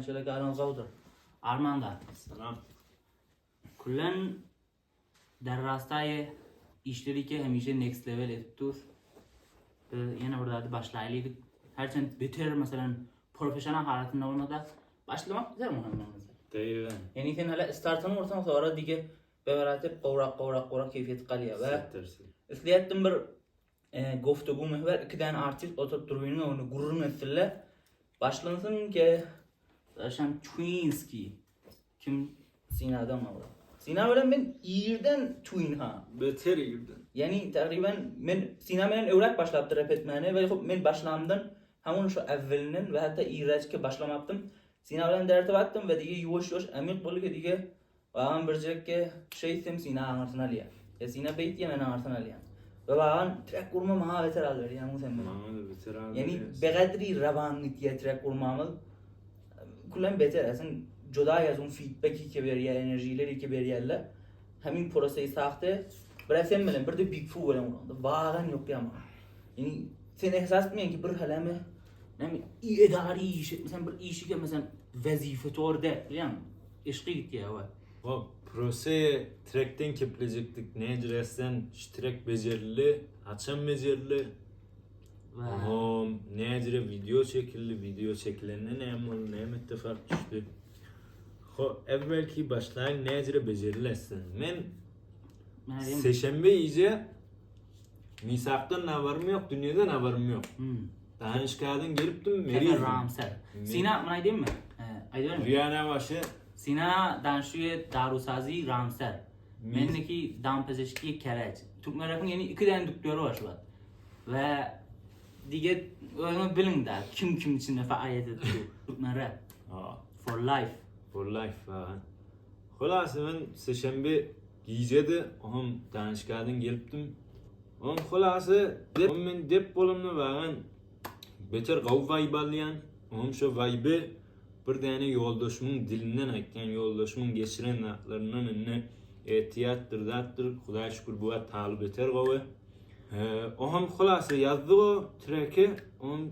şeýle galan gowudyr. Armanda. Salam. Küllen در راستای işleri ki hemişe next level edip dur. Biz ýene bir zady başlaýlydyk. Herçend beter meselem professional halatynda bolmasa başlamak güzel muhim Deýben. Ýani sen hala startyny ursaň sonra dige beberatip gowrak gowrak gowrak keyfiyet galýar we isleýärdim bir e, goftugu mehwer iki däne artist oturyp durbinin öňünde gürrüň etsinler. Başlansyn ki Zaşam Twinski kim Sinadan mı? Sina bilen men irden twin ha. Beter irden. Yani takriben men Sina bilen öwrek başlapdyr rap etmäni we hop men başlamdan hem şu evvelinden we hatta irräçki başlamapdym. Sina bilen dertip attım we dige ýuwaş ýuwaş amik boldy ki dige Bagan birjekge şeýtsem Sina aňyrsyny alýar. E Sina beýt diýen men aňyrsyny alýan. We bagan trek gurma maňa beter al berýän bu sen meni. Maňa da beter al. Ýani begadri rawan gitýär trek gurmamyz. Kulen beter aslyn juda ýazun feedback ki berýär, enerjileri ki berýärler. Hemin proseyi sahte. Bir sen bilen bir de Big Fu bilen uranda wagan ýok ýa maňa. Ýani sen ehsas etmeýän ki bir halame näme edari iş, sen bir işi gelmesen wezife torde, bilýäňmi? Yşky gitýär we. Hop, proseýe trekden keplejekdik näjiresden şu trek bejerildi, haçan bejerildi, oňam näjire wideo çekildi, wideo çekilende näme boldy, näme ittifak düşdi. Ho, evvelki başlaýyn näjire bejerildi aslynda. Men seşenbe gije Misakdan habarym ýok, dünýeden habarym ýok. Danyşkadan gelipdim, meriz. Ramsar. Sina, muny aýdaýynmy? Aýdybermi? Riýana başy. Sina danşuýe darusazi Ramsar. Mendeki dampezeşki Kereç. Türkmen rapyň ýene iki däne dükderi bar şu wagt. We dige özüňiz biliň da kim kim içinde faaliýet edip dur. Türkmen rap. For life. For life. Hulasa men seşenbe gijedi, oňam Danyşkadan gelipdim. Oň hulasy dep men dep bolamda bagan beter gawy waýb alýan. Oňam şo waýby bir däne ýoldaşymyň dilinden aýtýan, ýoldaşymyň geçiren zatlaryndan indi ehtiyatdyr zatdyr. Hudaýa şükür bu wagt haly beter gowy. Oňam hulasy ýazdyk o treki. Oňam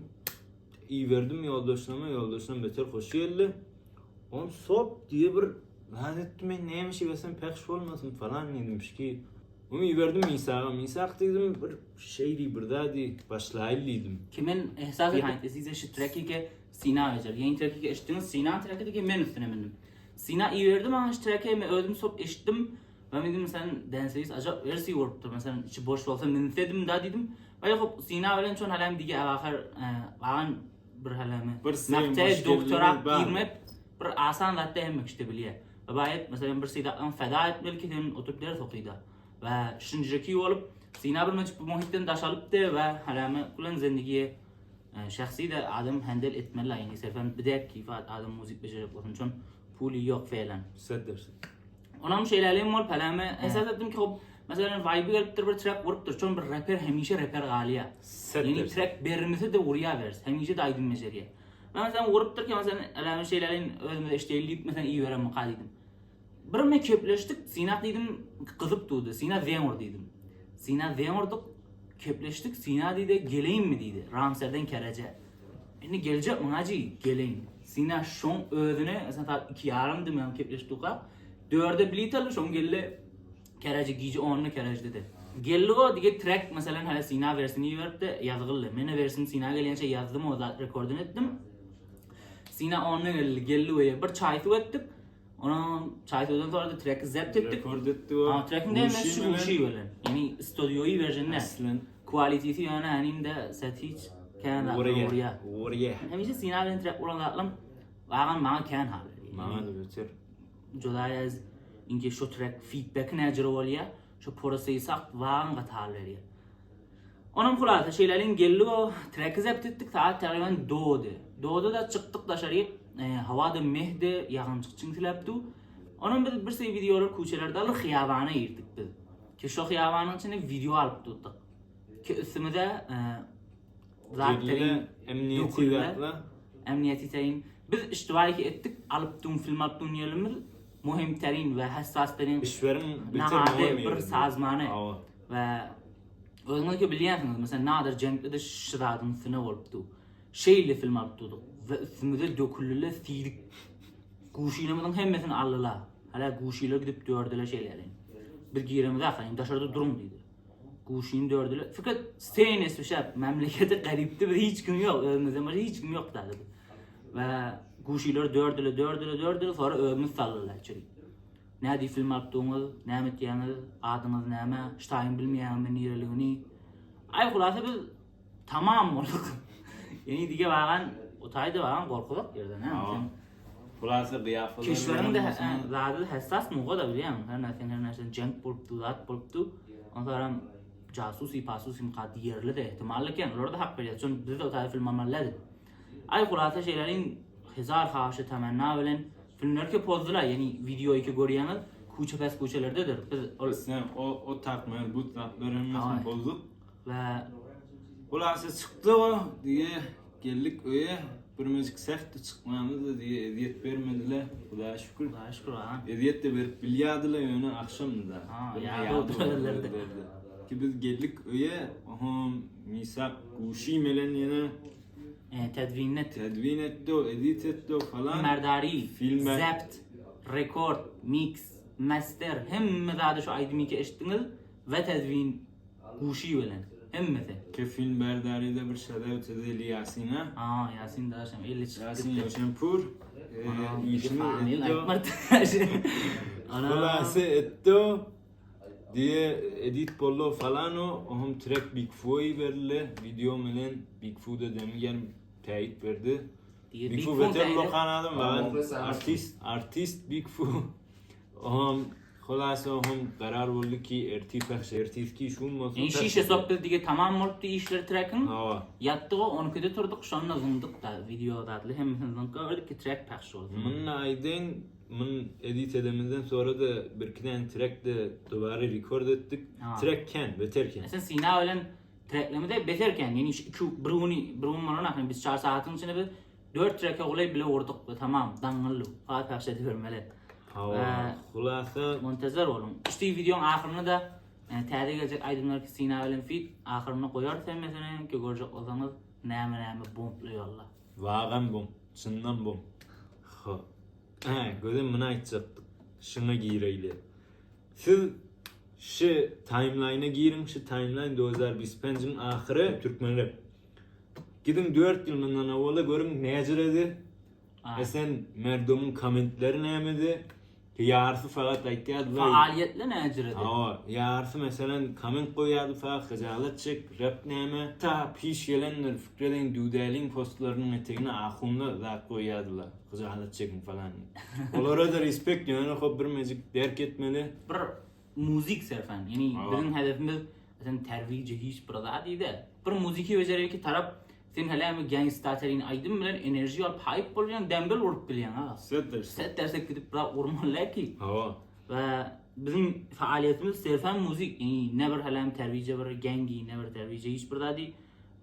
iberdim ýoldaşlaryma, ýoldaşlarym beter hoş geldi. Oňam sop diýe bir zat etdi men näme iş etsem pehş bolmasyn falan diýdim şki. Muny iberdim Misaga. Misak diýdim, bir şeý diý, bir zat diý, başlaýyl diýdim. Ki men ehsas etdim, size şu treki ke Sina bejer. Ýeňi treki ke eşitdiňiz, Sina treki ke men üstüne mindim. Sina iberdi maňa şu treki, men özüm sop eşitdim. Men diýdim, sen denseýis ajap wersiýa bolupdyr. Meselem, içi boş bolsa minsedim da diýdim. We hop Sina bilen çon halam dige ahir galan bir halamy. Bir doktora girmek bir asan zatda hemme kişi bilýär. Baýat, meselem, bir sydaklaň feda etmeli ki, sen oturyp ders okyda. We şunjaki bolup, Sina bir bu muhitden daş alypdy we halamy kulan zendigiye e, şahsi de adam handel etmeli, yani serfen bidek kifat adam muzik bejerek bolsun çon puli yok felan. Seddersin. Onam şeýlelim bolup halamy esas etdim ki, hop, meselem, vibe gelipdir bir track vurupdyr. Çon bir rapper hemişe rapper galýar. Yani track berimisi de urýar vers. Hemişe de aýdym bejerýär. Ben mesela vurupdyr ki mesela elemi şeýlerin özümize işleýli diýip mesela iyi beren maka diýdim. Bir me kepleşdik, Sina diýdim, gyzyp durdy. Sina zeň ur diýdim. Sina zeň urduk, kepleşdik, Sina diýdi, geleýinmi diýdi. Ramserden kereje. Indi geljek muňa ji, geleýin. Sina şoň özüne, mesela saat 2 ýarymdy men kepleşdik ha. Dörde bilet aldy, şoň geldi. Kereje gije 10-da kereje dedi. Geldi o dige track mesela hele Sina versini beripdi, ýazgyldy. Men versini Sina gelýänçe ýazdym o zat rekordunu etdim. Sina 10-da geldi, geldi we bir çaý suw etdik. Ona çaý suwdan sonra da track'i zapt etdik. Rekord etdi o. Ha, track'in de şu şu bilen. Yani studioyu verjende. Aslen. Quality'si yani hanim de set hiç kän Urýa. Urýa. Hemişe Sina bilen track uran zatlam wagan maňa kän hal. Maňa da beter. Juda az inki şu track feedback näjere bolýar, şu proseyi sak wagan gaty hal berýär. Onuň hulasa şeýleligin geldik o track'i zapt etdik saat takriben dody. Doda da çykdyk daşary, e, hawada mehdi, ýagynjyk çiňsiläpdi. Onuň biz bir şey videolar köçelerde alyp hyýabana girdik biz. Ki şu hyýabanyň içinde video alyp tutduk. Ki üstümize e, zatlaryň emniýeti zatla. Emniýeti terin. Biz iştiba etdik, alyp dun film alyp dun ýerimiz muhim terin we hassas terin. Işleriň bütün bir sazmany. We özüňiz ki bilýänsiňiz, mesela Nadir Cenk'de de şu zadyň üstüne bolupdy. Şeýle film alyp durduk. We üstümize döküldiler siýdik. Guşinamyzyň hemmesini aldylar. Hala guşiler gidip dördüler şeýlerin. Biz giremiz ahyryn daşarda duruň diýdi. Guşini dördüler. Fakat sene şäp memleketi garypdy bir hiç kim ýok. Özümizden başga hiç kim ýok dädi. We guşiler dördüler dördüler dördüler sonra özümiz saldylar içeri. Nädip film alyp duňyz, näme etýäňiz, adyňyz näme, ştaýyň bilmeýäňizmi nireligini. Aý hulasa biz Tamam bolduk. Ýeni dige bagan utaýda bagan gorkuzak ýerden ha. Sen Hulasa gyýafalar. Keşleriň de zady hassas muga da bilýän. Her näse her näse jenk bolupdy, zat bolupdy. Onsoram jasusi pasusi mukady ýerli de ihtimal eken. Olar da hak berýär. Çünki biz de utaýda film almaly Aý hulasa şeýleriň hezar haşy temenna bilen filmler ki pozdular. Ýeni video iki görýäňiz. Kuça pes kuçalardadyr. Biz ol Sen o o takmer bu zatlar hemmesini bozduk. We Hulasa çykdy o diýe geldik öýe birmejik sähdi çykmamyzdy diýe ezýet bermediler Hudaýa şükür. Hudaýa şükür ha. Ezýet de berip bilýärdiler ýöne agşamdy-da. Ha, ýa Ki biz geldik öýe oho Misak guşy melen ýene e, tedwin etdi. Tedwin etdi, edit etdi falan. Merdari, zept, rekord, mix, master hemme zady şu aýdymy ki eşitdiňiz we tedwin Guşy bilen. Hemmesi. Kefin berdaride bir şadew tezeli Ýasina. Ha, Ýasin daşam eli çykyp Ýasin Ýoşenpur. Işini etdi. Hulasy etdi. Diye edit boldy falan o. Ohum trek Big Fu'ya berildi. Video bilen Big Fu da demi gelip teyit berdi. Big Fu beter lokan adam. Artist, artist Big Fu. Ohum Hulasa ohm karar boldy ki ertir pahş ertirki şum bolsun. Yani şişe sok biz dige tamam bolupdy işler trekiň. Hawa. Ýatdyk o 12-de turduk şonda zyňdyk da video zatly hemmesini zyňyp goýberdik ki trek pahş bolsun. Mun aýdyn mun edit edemizden sonra da bir iki tane trek de dubara record etdik. Trek ken beter ken. Sen Sina bilen treklemi de beter ken. Yani iki bir güni bir gün bolan ahyryn biz çar saatyň içinde biz 4 treke golaý bile vurduk we tamam daňyldy. Fakat pahş edibermeli. Hawa, hulasa. Muntazer boluň. Şu videoň ahyryny da täze geljek aýdymlar ki Sina bilen feat ahyryny goýarys hemmesini ki görjek bolsaňyz näme näme bombly ýolla. Wagan bom, çyndan bom. Ho. Hä, gözem muny aýtjakdyk. Şuňa gireýli. Siz şu timeline giriň, şu timeline 2025-iň ahyry Türkmen rap. Gidiň 4 ýyl mundan owala görüň näjiredi. E sen merdomyň kommentleri nämedi? Ýarysy fakat aýtýardy. Faaliýetli näjiredi? Hawa, ýarysy meselen komment goýýardy fakat hyjalat çek, rap näme? Ta piş gelendir, Fikrediň Düwdäliň postlarynyň etegine ahunlar zat goýýardylar, hyjalat çekiň falan diýip. Olara-da respekt, ýöne hop birmejik derk etmeli. Bir muzik serfen, ýani biziň hedefimiz sen terbiýe hiç bir zat diýde. Bir muziki bejereki tarap Sen hälemi gangsta terin aýdym bilen enerji alyp haýp bolýaň dembel urup bilýäň aga. Set derse. Set derse gidip bir urmaly ki. Hawa. We biziň faaliýetimiz serfen muzik ýani ne bir hälemi terbiýe bir gengi ne bir terbiýe hiç bir zady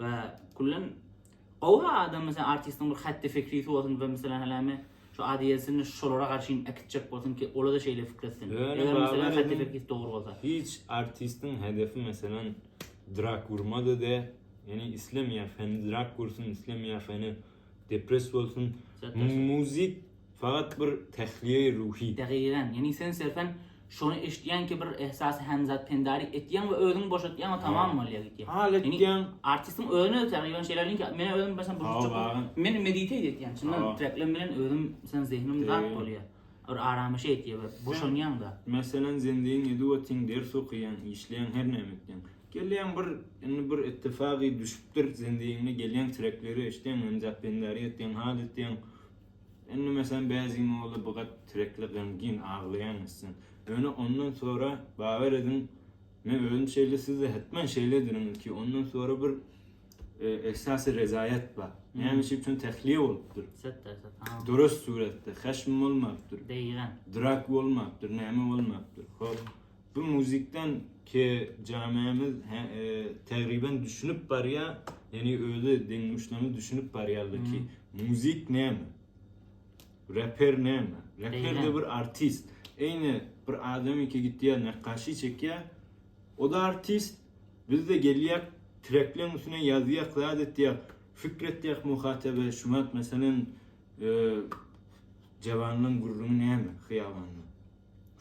we kullen gowy adam mesela artistiň bir hatty fikrisi bolsun we mesela hälemi şu adiýesini şolara garşy äkitjek bolsun ki ola da şeýle fikir etsin. Eger mesela hatty fikrisi dogry bolsa. Hiç artistiň hedefi meselen drak urmady de Ýani islemeýär feni drak görsün, islemeýär feni depres bolsun. Muzik fakat bir tehliye ruhi. Dagygan, ýani sen serfen şony eşitýän ki bir ehsasy hemzat pendari etýäň we özüňi boşatýaň we tamam bolýar gitýär. Hal etýäň. Artistiň özüne dagygan şeýle ki men özüm başdan boşatjak. Men meditate etýän. Çyndan trekler bilen özüm sen zehnim zat bolýar. Bir aramyş etýär we boşanýaň da. Meselen zendiň edip otyň ders okaýaň, işleýäň her näme etýäň. Gelýäň bir indi bir ittifagy düşüpdir zendigiňde gelýäň trekleri eşitýäň emzap bendary etýäň hal etýäň indi meselem bäziň boldy bu gat trekli gamgyn aglaýaň etseň ýöne ondan sora bawer ediň men özüm şeýle sizde hetmen şeýlediriň ki ondan sora bir ehsasy rezaýat bar näme üçin tehliye bolupdyr durust suratda haşm bolmapdyr drak bolmapdyr näme bolmapdyr hop Bu muzikden ke jamiamiz tagriben düşünip barýar, ýani özi deň-duşlary düşünip barýarlar ki, muzik näme? Reper näme? Reper de bir artist. Eýni bir adam iki gitýär, nakgaşy çekýär. O da artist. Biz de gelýär, trekleň üstüne ýazýar, zat etýär. Fikretýäk muhatebe şumat meselem Jewanlaň gürrüňi näme hyýabanda.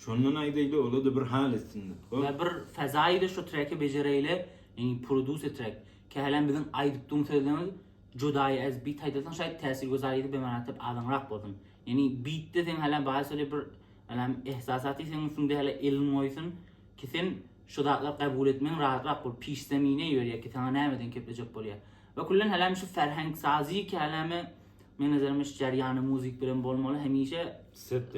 Şondan aýdaýly ola-da bir hal etsinler. Hop. We bir fezaýy-da şu treki bejereýle, ýagny produse trek. Ki hälem biziň aýdyp duň sözlerimiz judaýy ez beat aýdylsyn şaýt täsir gözarýdy bemaratyp azyňrak bolsun. Ýagny beatde seň hälem baý söle bir hälem ehsasaty seň üstüňde häle elin goýsun ki sen şu zatlar kabul etmegiň rahatrak bol piş zemine ýörýä ki saňa nämeden keplejek bolýa. We küllen hälem şu ferhengsazi ki häleme Meň nazaryma şu jarýany muzik bilen bolmaly hemişe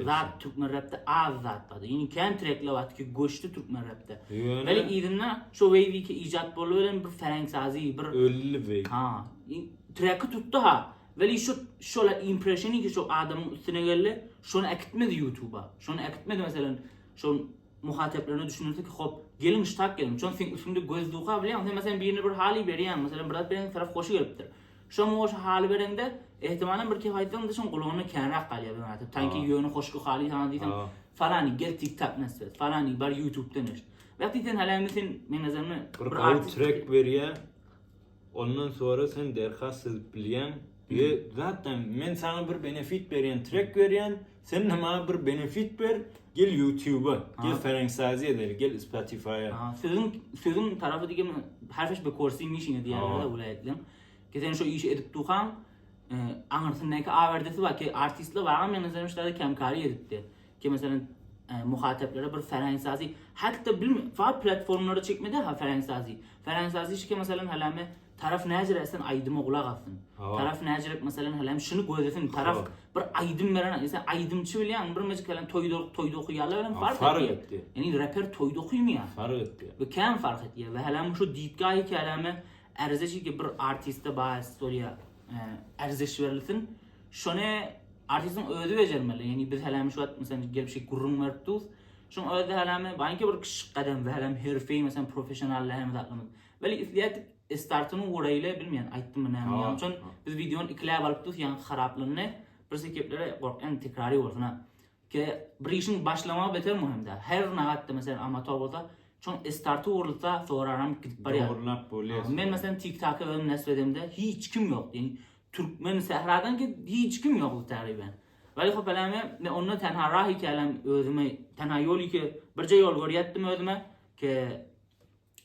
zat türkmen rapde az zat bardy. Ýani kän trekler bardy ki göçdi türkmen rapde. Weli yzynda şu wave ki ijat boldy bilen bir ferenksazi bir Ölli wave. Ha. Treki tutdy ha. Weli şu şola impressioni ki şu adamyň üstüne geldi. Şony äkitmedi YouTube'a. Şony äkitmedi meselen şol muhataplerine düşündirdi ki hop geliň ştak geliň. Çon sen üstüňde göz duka bilýäň. Sen meselen birine bir haly berýäň. Meselen bir zat berýäň taraf hoşy gelipdir. Şoň goşa haly berende, ehtimalan bir kep aýtsaň dişiň gulagyna känräk galýar bir zat. Tanki ýöne hoşky haly saňa diýseň, falany gel TikTok nesip et, falany bar YouTube'den eşit. Wagty sen hälemi sen meň nazarymda bir gowy trek berýär. Ondan sonra sen derhal syzyp bilýäň. We zatdan men saňa bir benefit berýän, trek berýän, sen de maňa bir benefit ber, gel YouTube'a, gel Ferenksazi edeli, gel Spotify'a. Sözüň sözüň tarapy diýen harfeş be korsi mişine diýýärler-de welaýatlaryň. Ki sen şu işi edip durkaň, aňyrsyndaky awerdesi bar ki artistler bar men meselem şu taýda kemkari edipdi. Ki meselem muhataplere bir ferhengsazi hatda bilmi fa platformlara çekmedi ha ferhengsazi. Ferhengsazi şu ki meselem halame taraf näjere sen aýdyma gulak assyn. Taraf näjere meselem halem şuny gözlesin taraf bir aýdym beren sen aýdymçy bilýän bir mejik halen toýda toýda okuýarlar bilen fark etdi. Ýani reper toýda okuýmaýar. Fark etdi. We kem fark etýär. We halem şu ditgaýy ki haleme Erzeşi ki bir artiste baýas bolýa erzeş berilsin. Şony artistiň özi bejermeli. Ýani biz hälem şu wagt meselem gelip şey gürrüň berip durus. Şoň özi hälem baýynki bir kişi gadam we hälem herfeý meselem professional hem zatlarymyz. Weli isleýärdik startyny uraýly bilmeýän aýtdymmy näme ýa üçin biz wideony ikiläp alyp durus ýaňky haraplandy. Bir sekeplere gorkýan tekrary bolsun ha. Ke bir işiň başlamagy beter möhüm däl. Her nagatda meselem amator bolsa, şoň estarty urulsa soraram gidip barýar. Dogrulap bolýar. Men meselem TikToky özüm nesip edemde hiç kim ýok. Ýani türkmen sähradan ki hiç kim ýok täriben. Weli hop eleme men onda tenha rahy ki elem özüme tenha ýol ki birje ýol görýätdim özüme ke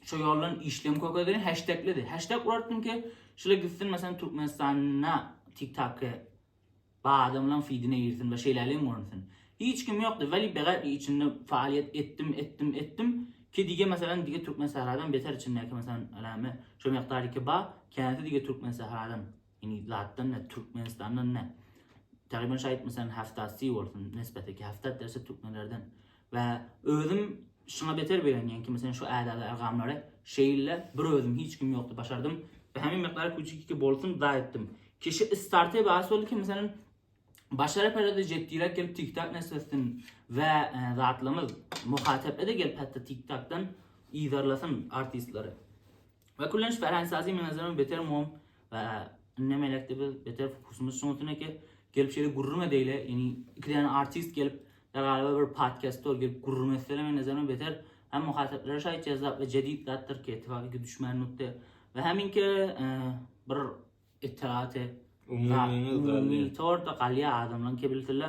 şo ýoldan işlem kökezini hashtag'ledi. Hashtag urartdym ki şule gitsin meselem Türkmenistanda TikToky Ba adamlaň feedine girsin we şeýläliň görünsün. Hiç kim ýokdy weli beger içinde faaliýet etdim etdim etdim ki dige meselem dige Türkmen sähradan beter içindäki meselem äleme şo mikdary ki ba känsi dige Türkmen sähradan ýani zatdan ne Türkmenistandan ne tagryban şaýt meselem haftasy bolsun nisbeti ki haftat derse türkmenlerden we özüm şuňa beter begenýän ki meselem şu ädada ergamlary şeýle bir özüm hiç kim ýokdy başardym we hemin mikdary küçük ki bolsun da etdim Kişi starte bas boldy ki meselem başga reperlerde jetdirek gelip TikTok nesbetsin we e, zatlarymyz muhatap ede gelip hatda TikTokdan yzarlasyn artistleri. We küllenç ferhangsazi men nazarym beter mum we indi melekde biz beter fokusumyz şuňa ki gelip şeýle gürrüň edeýle ýani iki däne artist gelip galiba bir podcast tor gelip gürrüň etseler men nazarym beter hem muhataplere şaýt jazap we jedid zatdyr ki ittifak düşmän nukta we heminki e, bir Ittilaty umumy torda galýar adamlaryň kebilsinde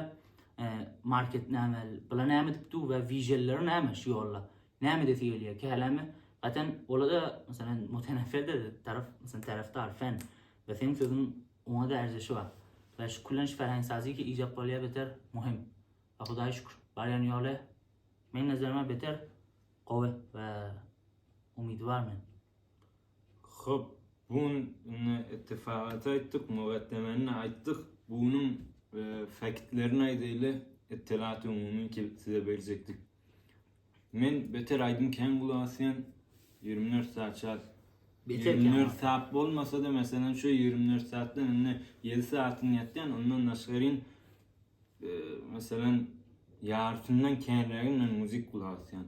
market näme bula näme edip dur we wijelleri näme şu ýolda näme edesi gelýär kälämi zaten ola-da meselem mutenefferde taraf meselem tarafdar fen we seň sözüň oňa da erzişi bar we şu küllenç ferhengsazi ki ijap bolýar beter muhim we hudaýa şükür barýan ýoly meň nazarymda beter gowy we umydy bar men. Hop, bun indi ittifagaty aýtdyk, mugaddemeni aýtdyk. Bunuň faktlerini aýdaýly, ittilaty umumy ki size berjekdik. Men beter aýdym kän gulak asýan, 24 saat çat. 24 saat bolmasa-da, meselem, şu 24 saatdan indi 7 saatyny ýatýan, ondan daşgaryn Meselem, ýarysyndan känrägini men muzik gulak asýan.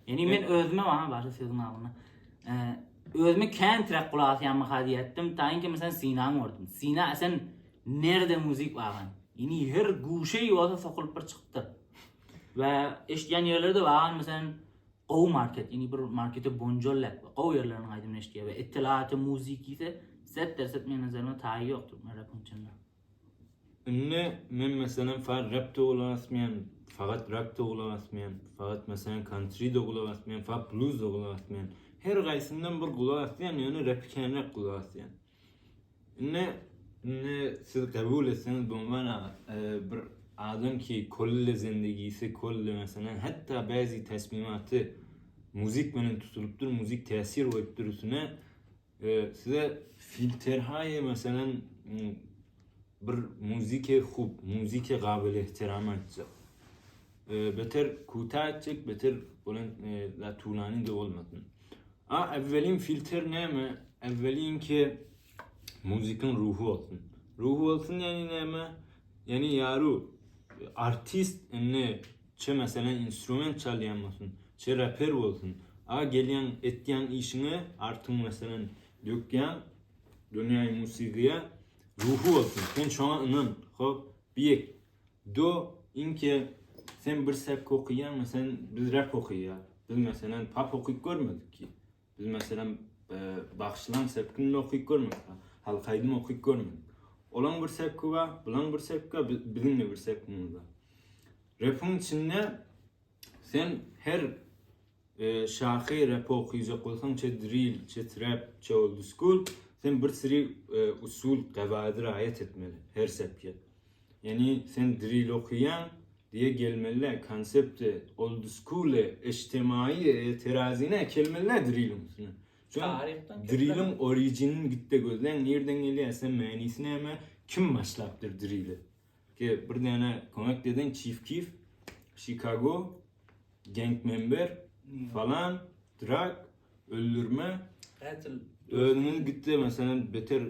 Ýani men özüme maňa başa sözüň agzyna. Özüme kän trek gulak asýanmyka diýetdim. Taýynki meselem Sinany gördüm. Sina sen nerde muzik bagan. Ýani her guşeý bolsa sokulyp bir çykypdyr. We eşidýän ýerleri-de bagan meselem gowy market. Ýani bir markete bonjollap gowy ýerleriniň aýdymyny eşidýär we ittilaty muziki ise. Set derset meň nazaryma taýy ýok türkmen rapyň içinde. Indi men meselem far rap da gulak asmaýan, fakat rock da gulak asmaýan, fakat meselem country da gulak asmaýan, fakat blues da gulak asmaýan. Her gaýsyndan bir gulak asýan, ýöne rapi känräk gulak asýan. Indi indi siz kabul etseňiz bolman bir adam ki kolle zendigisi kolle meselem hatda bäzi tasmimaty muzik bilen tutulypdyr, muzik täsir goýupdyr üstüne. Size filterhaýy meselem bir muzike hub, muzike gabyl ehtiram aýtjak. Beter kuta aýtjak, beter bolan la tulany de bolmasyn. A evvelin filter näme? Evvelin ki muzikiň ruhy bolsun. Ruhy bolsun ýani näme? Ýani ýaru artist indi Çe meselem instrument çalýan bolsun, çe raper bolsun, a gelýäň etýäň işiňe artyň meselem dökýäň dünýäi musigiýa ruhy bolsun sen şoňa ynan hop biýek do inke sen bir sepki okyýaň meselem biz rap okyýa biz meselem pap okyp görmedik ki biz meselem bagşylaň sepkini okyp görmedik halk aýdym okyp görmedik olaň bir sepki bar bulaň bir sepki bar biziň de bir sepkimiz bar Repiň içinde sen her şahy rep okyjak bolsaň çe drill, çe trap, çe old school sen bir siri usul gawaýdy raýat etmeli her sepke. Ýani sen drill okyýaň diýe gelmeli konsepti old school-y eçtemaýy terazine kelmeli drilliň üstüne. Driliň orijinini gitde gözläň nirden gelýär sen mänisi näme kim başlapdyr drili. Ki bir däne kömek deden Chief Keef, Chicago, gang member, falan, drug, öldürme. Ätil. Özüňiz gitde meselem beter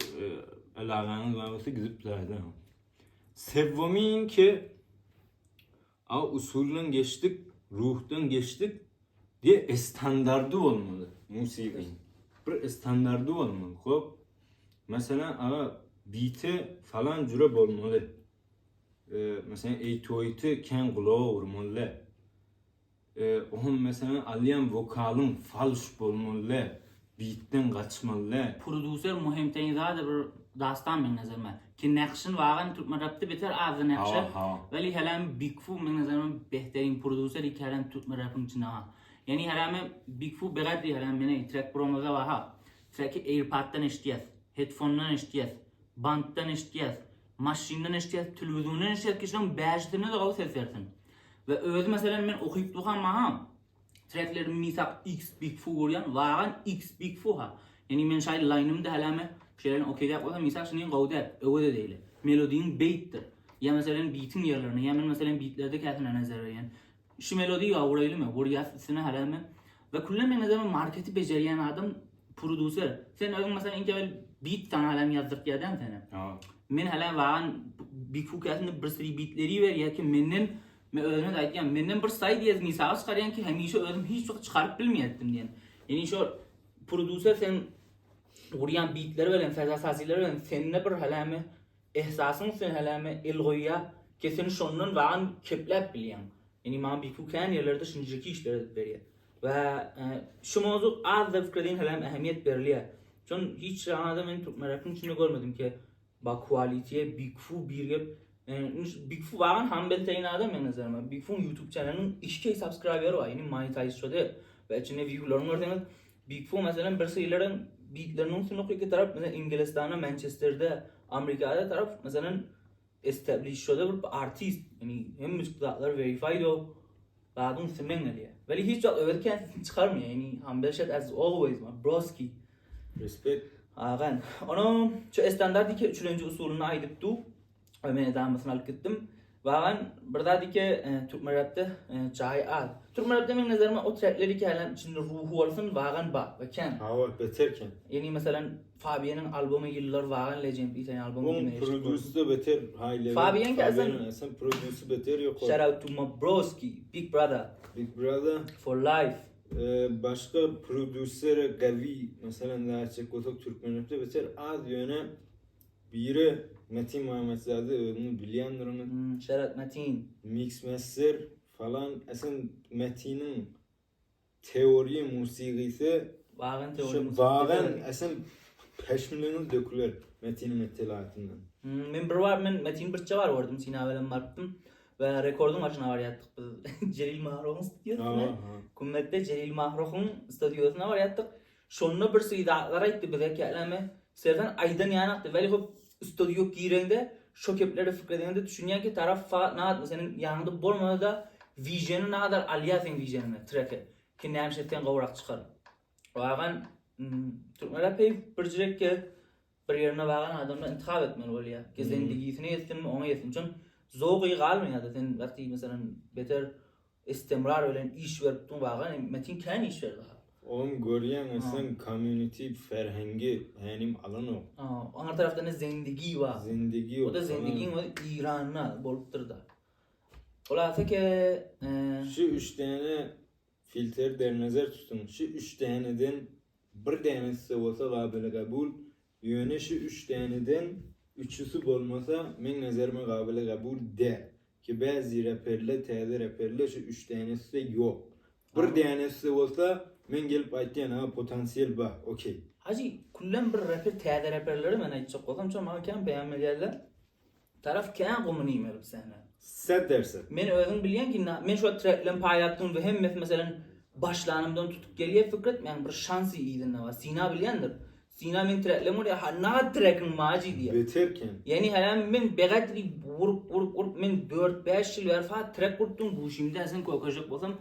alagaňyz bar bolsa gidip zaýda. Sewwomin ki a usuldan geçdik, ruhdan geçdik diye estandardy bolmaly musigiň. Bir estandardy bolmaly. Hop. Meselem aga bite falan jüre bolmaly. Meselem eýtoýty kän gulaga urmaly däl. Ohm meselem alýan wokalyň falş bolmaly däl. Bitden gaçmaly däl. Produser muhimteýin zada bir dastan meň nazarymda. Ki Nexşin wagan türkmen rapde beter azdy Nexşe. Weli helem Big Fu meň nazarymda behterin produser iki helem türkmen rapyň içinde ha. Ýani helem Big Fu begadri helem mene trek bromyzda bar ha. Treki airpaddan eşitýäs, headfondan eşitýäs, bantdan eşitýäs, maşyndan eşitýäs, telewiziondan eşitýäs ki şoň bäşisinde-de gowy ses bersin. We özi meselem men okyp durkam maha trekleri misak X Big Fu görýän, wagan X Big Fu ha. Ýani men şaý laýnymda häleme şeýle okeýdäk bolsa misak şuny gowy däl, öwez edeýli. Melodiň beýtdir. Ýa meselem bitiň ýerlerine, ýa men meselem bitlerde käsine nazar berýän. Şu melodiýa guraýlymy? Gurýas üstüne häleme. We küllen meň nazaryma marketi bejerýän adam produser. Sen özüň meselem iň käbir beat saňa hälem ýazdyrtýar dämi seni? Ha. Men hälem wagan Big Fu käsinde bir sürü beatleri berýär ki menden men özüme de aýtýan menden bir saý diýez misaga çykarýan ki hemişe özüm hiç wagt çykaryp bilmeýärdim diýen. Ýani şo produser sen gurýan beatleri bilen sazasileri bilen sende bir häleme Ehsasyň üstüne häleme el goýýa, ke sen şondan wagan kepläp bilýäň. Ýani maňa Biku kän ýerlerde şunjaki işler edip berýä. We şu mowzuk az-da pikir hälem ähmiýet berilýä. Şon hiç jaňada men türkmen rapyň içinde görmedim ke ba quality Big Fu bir gep Big Fu wagan humble teýin adam meň nazaryma. Big Fuň YouTube channeliniň 2K subscriber bar, ýani monetize şode. We içinde viewlaryny görseňiz Big Fu meselem bir sylaryň beatleriniň üstünde okyky tarap meselem Ingilistanda, Mançesterde, Amerikada tarap meselem establish şoda bir artist, ýani hemme zatlar verified o zadyň üstünden gelýär. Weli hiç wagt özi kendisini çykarmaýar, ýani humble shit as always my broski. Respect. Agan. Ono şu standart iki üçülenji usulyny aýdyp du. We men edamasyny alyp gitdim. Wagan bir zat iki e, türkmen rapde e, jaý az. Türkmen rapde meň nazaryma o trekler iki hälem içinde ruhy bolsun wagan ba we ken. Hawa beter ken. Ýani meselem Fabieniň albomy ýyllar wagan legend diýen albomy Oň diňe produsy beter high level. Fabian ki aslyn- Fabian aslyn produsy beter ýokary. Shout out to my broski, big brother Big brother. for life. Ee, başga produsere gawi meselem näçe bolsak türkmen rapde beter az ýöne Biri Metin Muhammetzade özüňiz bilýändirňiz. Hmm, shout out Metin. Mix master falan esen Metiniň teoriýa musigisi Wagan şu teoriýa musigisi. wagan esen. Peşmiliňiz döküler Metiniň ettelatyndan. Men bir bar men Metin birçe bar gördüm Sina bilen barypdym we rekordyň başyna barýardyk biz Jelil Mahruhyň studiosyna. Kümmetde Jelil Mahruhyň studiosyna barýardyk. Şonda bir zatlar aýtdy bize käläme Serden aýdan ýanakdy. Weli hop studio gireňde şo kepleri fikir edeňde düşünýän ki taraf fa nat seniň ýanyňda bolmasa da viženi nagadar alýar seň viženiňe treke. Ki näme sen gowrak çykar. Wagan türkmen rapeý birjirek gezip bir ýerine bagan adamlar intihap etmeli bolýar. Ki zendigisine ýetsinmi, oňa ýetsin. Çün zogy galmaýar-da sen wagty meselem beter istimrar bilen iş berip duň bagan Metin kän iş berdi ha. Oňam görýäň sen community ferhengi hänim alanok. Aňyr tarapdan da zendigi bar. Zendigi O da zendigiň özi Iranda bolupdyr da. Hulasa ke Şu üç däne Filter der nezer tutuň şu üç däneden bir däneside bolsa gabyly gabul ýöne şu üç däneden üçüsi bolmasa meň nezerime gabyly gabul däl ki bäzi reperle täze reperle şu üç däneside ýok bir däneside bolsa men gelip aýtýan ha potansiýel bar okey. Hajy küllem bir reper täze reperleri men aýtjak bolsam şo maňa kän beýan berýärler. Taraf kän gumuny iýmeli bu sähne. Set derse. Men özüň bilýän ki men şu treklerini paýlapdym we hemmesi meselem başlanymdan tutup gelýär Fikret meň bir şansy yzynda bar. Sina bilýändir. Sina meň treklerimi görýär ha na trekiň maji diýýär. Beter ken. Ýani hälem men begatli urup urup urup men 4-5 ýyl bäri fa trek urupdym guşymda sen kökejek bolsam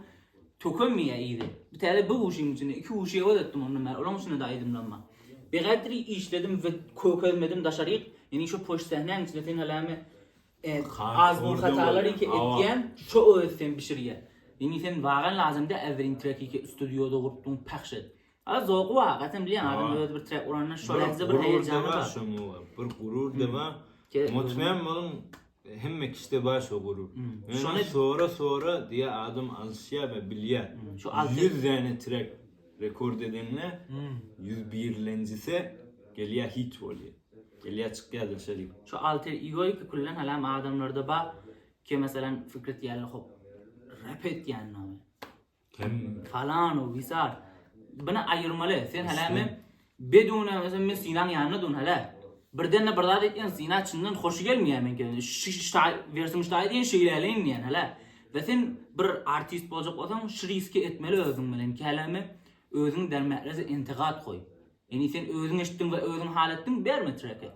tökemmeýär yzy. Bir täze bir guşyň içinde iki guşy ýewet etdim ondan bäri olaň içinde de aýdymlam bar. Begatli işledim we kökezmedim daşaryk. Ýani şu poş sähnäň içinde sen hälem azgyn hatalary ki etýän şo öz sen bişirýär. Ýani sen wagan lazym däl äwelin trek iki studioda gurupdyň pahş et. A zogy bar, gatam bilýän adam öz bir trek uranda şo lähze bir heýejany bar. Bir gurur da bar. Mutmaýan boluň hemme kişide bar şo gurur. Şony sora sora diýe adam alşýar we bilýär. Şu 100 däne trek rekord edende 101-lenjisi gelýär hit bolýar. Gelýär çykýar daşaryk. Şu alter ego ki küllen halam adamlarda bar ki meselem Fikret ýaly hop rap etýän name. Hem falan o visar. Buna aýyrmaly. Sen halamy beduna mesela men Sinaň ýanynda dun hala. Birden de bir zat etýän Sina çyndan hoşy gelmeýär men ki. Şu wersiň şu diýen şeýläleýin diýen hala. We sen bir artist boljak bolsaň şu riski etmeli özüň bilen. Ki halamy özüň dermäklese intigat goý. Ýani sen özüň eşitdiň we özüň hal etdiň berme treki.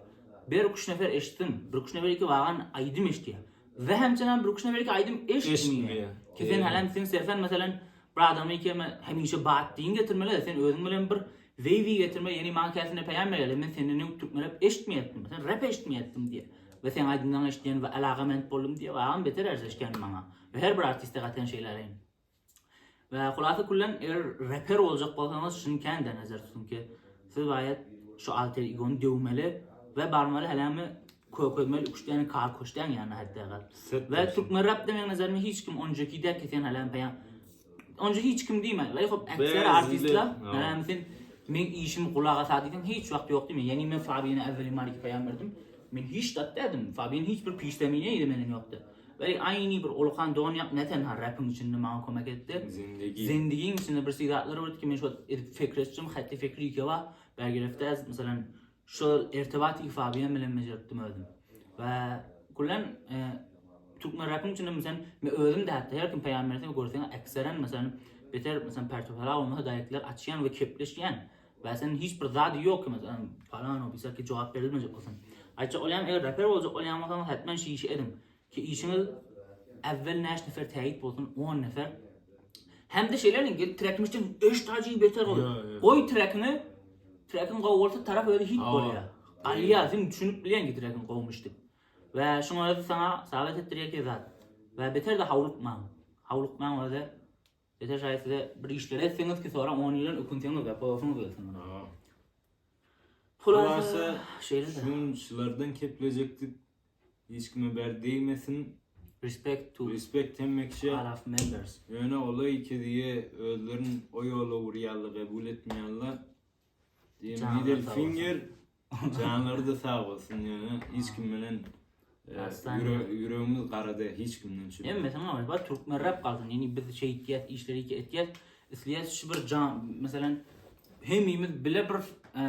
Bir üç nefer eşitsin. Bir üç nefer iki wagan aýdym eşitýär. We hemçenem bir üç nefer iki aýdym eşitmeýär. Ki sen hälem sen sersen meselem bir adamy iki hemişe bat diýin getirmeli sen özüň bilen bir weýwi getirmeli ýani maňa käsine peýam berýärler men senden öň türkmen rap eşitmeýärdim sen rap eşitmeýärdim diýýär. We seň aýdymlaryňy eşitýän we alagament boldum diýýär wagam beter erzeşken maňa. We her bir artiste gaten şeýle We hulasa küllen eger reper boljak bolsaňyz şuny kän de nazar tutuň ki siz baýat şu alter egony döwmeli we barmaly hälemi kökezmeli üç däne kar köşdäň ýanyna hatda gal. We türkmen rap demek nazaryma hiç kim onjaki däki sen hälem peýan onja hiç kim diýme. We hop ekser artistler hälemi sen men işim gulaga sa diýseň hiç wagt ýok diýme. Ýani men Fabiýana äwweli mariki peýan berdim. Men hiç zat dädim. Fabiýan hiç bir pişdemine ýedi menden ýokdy. Weý aýny bir ulukan dogan ýak ne tenha rapiň içinde maňa kömek etdi. Zindigi. Zindigiň içinde bir zatlar boldy ki men şo edip fikretjim hatty fikri ýeke bar. Bergirefte az meselem şol ertebat ifabiýem bilen bejeripdim özüm. We kullen e, türkmen rapiň içinde meselem men özüm de hatda her kim peýam berse görseň ekseren meselem beter meselem pertopala bolmasa daýyklar açýan we kepleşýän. We sen hiç bir zady ýok ki meselem falan o bisaki jogap berilmejek bolsun. Aýtjak bolýan eger reper boljak bolýan bolsaňyz hetmen şu işi ediň. Ki işiňiz äwwel näçe nefer täýit bolsun 10 nefer. Hem de şeýle gel trekmişden eşit hajy beter goý. Goý trekiňi trekiň gowy bolsa tarap özi hit bolýar. Alýar sen düşünip bilýän ki trekiň gowumyş diýip. We şuňa özi saňa sabit etdirýär ki zat. We beter de hawlukmaň. Hawlukmaň özi Beter şaýat size bir işleri etseňiz ki sonra 10 ýyldan ökünseňiz we poýasyňyz gelsin. Hulasa şeýle-de. Şunçylardan keplejekdik. Hiç kime ber degmesin. Respect to Respect hemme kişä. all of members. Ýöne ola iki diýe özlerin o ýola urýarlar, kabul etmeýärler. Diýen Janlary middle sag bolsun. finger janlary da sag bolsun ýöne hiç kim bilen e, Aslan ýüre, ýok. ýüregimiz gara däl hiç kimden şu. Hemmesiniň amacı bar. Türkmen rap kalsyn. Yani biz şey etýäs, işleri iki etýäs. Isleýäs şu bir can, mesela hemimiz bile bir e,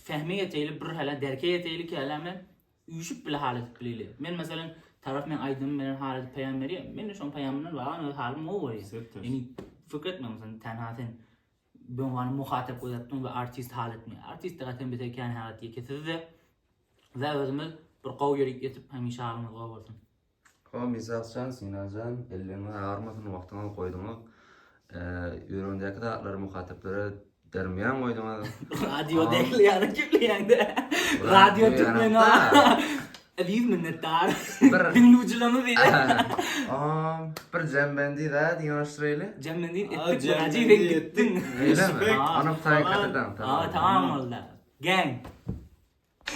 fehme ýeteýli, bir hälä derke ýeteýli ki hälä men üýşüp bile hal edip bileli. Men meselem taraf men aýdymym bilen hal edip peýam berýär. Men de şoň peýamyndan bagan öz halym gowy görýän. Ýani pikir etme sen tenha sen Böňwany muhatap gözäpdiň we artist hal etmeýär. Artist gaten bize kän halat ýeke sizde we özümiz bir gowy ýerik ýetip hemişe halymyz gowy bolsun. Ho Misakjan Sinanjan elleňiz agyrmasyn wagtyňyzy goýduňyz ýüregiňdäki zatlary muhataplara dermiýan goýduňyz. Radio däl ýaly gepleýäňdä. Radio türkmen Eziz minnetdar. Diňlewjilerimiz. Ohm bir jembendi zat ýygnanyşdyraýly. Jembendi etdik bir ajy sen gitdiň. Respekt. Ony saýkatadan. Tamam boldy. Gang.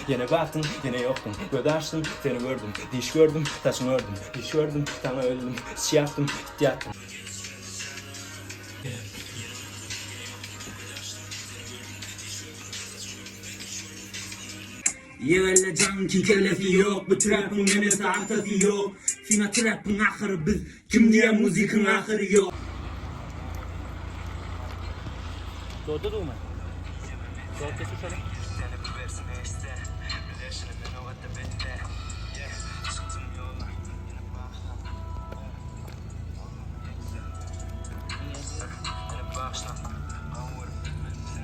Ýene bakdyň, ýene ýokduň Göz açdym, seni gördüm Diş gördüm, saçyňy ördüm Diş gördüm, saňa öldüm Içi ýakdym, it ýatdym. Ýegelle jaňyň kellesi ýok bu trapyň enesi atasy ýok Sina trapyň ahyry biz kim diýýä muzikiň ahyry ýok. Dodda dugma. Dodda şu şoly.